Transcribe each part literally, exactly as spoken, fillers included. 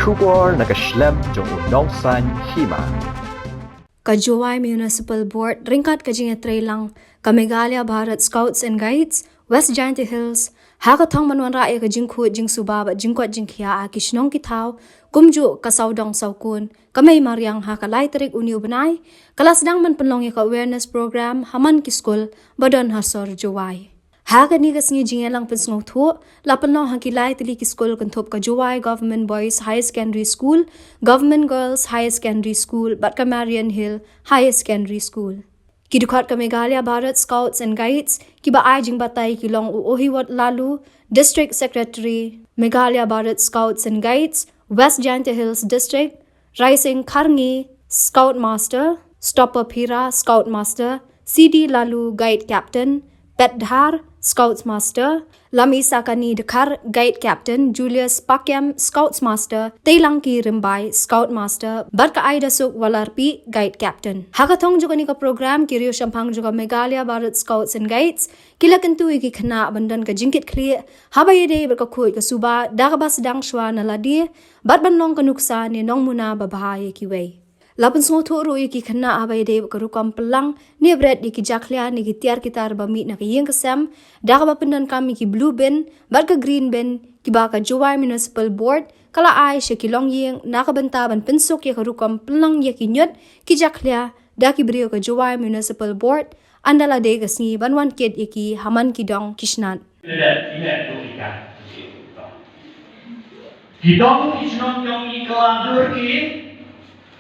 Khubor na ka shlem jong u nongsan hima. Ka Jowai Municipal Board ryngkat ka jingïatreilang ka Meghalaya Bharat Scouts and Guides West Jaintia Hills ha ka thong ban wanrah ïa ka jingkhuid jingsuba bad jingkoit jingkhiah ha ki shnong ki thaw kumjuh ka sawdong sawkun ka mei mariang ha ka lai tarik u ni u bnai ka la sdang ban pynlong ïa ka awareness program ha man ki skul ba don ha sor Jowai. Ha kane ka sngi jingïalang pynsngewthuh la pynlong ha ki lai tylli ki skul kynthup ka Jowai Government Boys Higher Secondary School, Government Girls Higher Secondary School bad ka Marian Hill Higher Secondary School. Ki dkhot ka Meghalaya Bharat Scouts and Guides kiba ai jingbatai ki long u Ohiwot Lalu, District Secretary, Meghalaya Bharat Scouts and Guides, West Jaintia Hills District, Raising Kharngi, Scout Master, Stopper Phira, Scout Master, C D Lalu, Guide Captain, Petdhar, Scouts Master, Lami Sakani Dkhar, Guide Captain, Julius Pakiam, Scouts Master, Teilangki Rimbai, Scout Master, bad ka Aida Suk Walarpi, Guide Captain. Ha ka thong jong kane ka program ki riew shemphang jong ka Meghalaya Bharat Scouts and Guides ki la kyntu ïa ki khynnah ban don ka jingkitkhlieh haba ïadei bad ka khuid ka suba da kaba sdang shuwa na lade bad ban long ka nuksa ne nongmuna babha ïa kiwei. La pynsngewthuh ruh ïa ki khynnah haba ïadei bad ka rukom pynlang ne bret ïa ki jakhlia ne ki tiar ki tar ba mih na ka ïing ka sem da kaba pyndonkam ïa ki blue bin bad ka green bin kiba ka Jowai Municipal Board ka la ai sha ki longïing na ka bynta ban pynsuk ïa ka rukom pynlang ïa ki ñiut ki jakhlia da ki briew ka Jowai Municipal Board ynda la dei ka sngi ban wan kit ïa ki ha man ki dong ki shnat. Ki dong ki shnong jong ngi ka la dur ki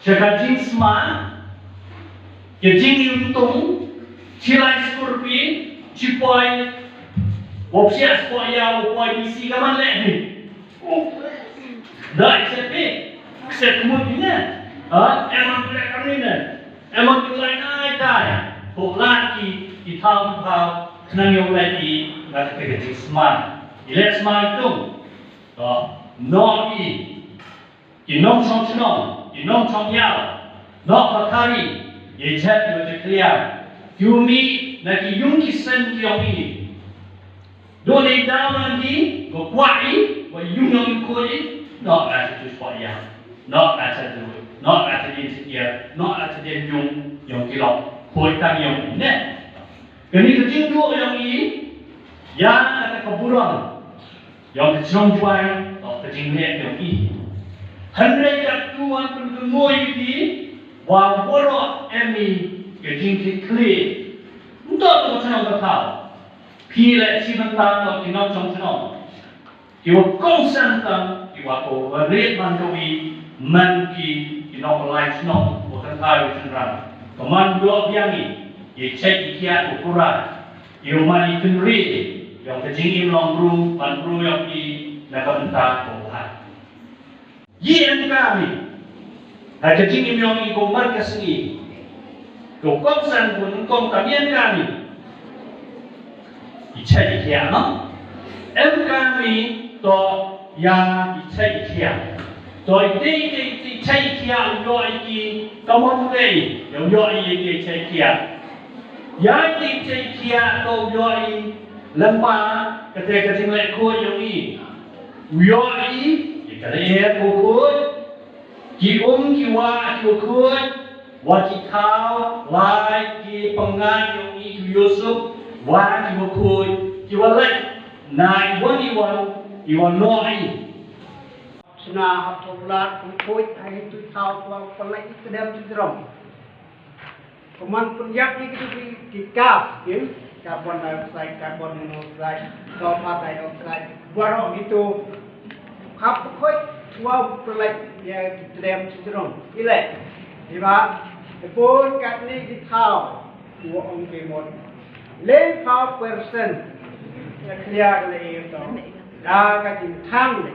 sha ka jingsma, ka jingim tung, chi lai skur pi, chi poi, wa psiah spah ïa, wa poi bisi ka man leh ni. Dai se pi, se kmut ni ne. Ha, emon tu leh kam ni ne. Emon tu lai nai dai. Ko lad ki, ki thaw ki thaw, khnang ïoh leh ki, na ka ka jingsma. I leh sma tung. To, no i. Ki nongshong shnong, ki nongshong ïaw, nongpakari, ïa jait ïa jakhlia, ki u mih na ki yung ki seng ki yong i. Dei ne daw na ki, ko kwah i, ko yung yong i ko i, noh na cha tu spah ïa, noh na cha tu, noh na cha din cha kiar, noh na cha din yung, yong ki long, ko i tang yong i ne. Kani ka jingduh yong i, ïa kata ka burom. Yong ka chnong Jowai, yong ka jingleh yong i. Hynrei katto wan pynkynmaw ïa ki, wa waroh em i ka jingkitkhlieh. Nto to ka chnong ka thaw. Phi leh shi bynta to ki nongshong shnong. Ki wa kongsan tang, ki wa ko wa rit man kawi, man ki, ki nongpynlait shnong, wa kynthai wa shynrang. Ka man doh biang i, i check i kiad u kurai. Ïa u man i kynri, ïa ka jingim long bru, man bru ïa ki, na ka bynta ko bha. Yi em ka mi, ha ka jingim ïa ki ko man ka sngi. Ko kongsan ko nyngkong ka mi em ka mi. I chai i khia no. Em ka mi to ïa i chai i khia. To i te i te i te i chai i khia u ïoh i ki ka mon u dei. Ïa u ïoh i i te i chai i khia. Ïa i te i chai i khia to u ïoh i lympa ka te ka jingleh khuid ïa u i. U ïoh i i ka leh khuid. Ki um ki wah ki wa khuid. Wa ki thaw lai ki pyngan ïa u i ki u Yusuf. Wa ki wa khuid ki wa leh. Na i wan i wan i wan noh i. Sna hap thok lad pun khuid ha hi tu thaw wa pynleh i kdem tu jrong. Kuman pun yak ni ki tu ki gas kin carbon dioxide, carbon monoxide, sulfur dioxide. Baroh ki tu hap khuid wa pynleh ïa ki kdem tu jrong. Ile. Iba pun kat ni ki thaw. Wa ong ki mon. Leng pau persen. Ïa clear le ïa to. Da ka jingthang le.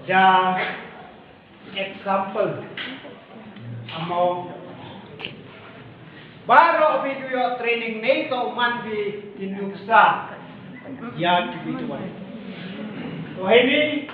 Da example. Amo. Baroh bi tu ïoh training ne to man bi ki nuksa. Ïa ki bi tu wan. To hini.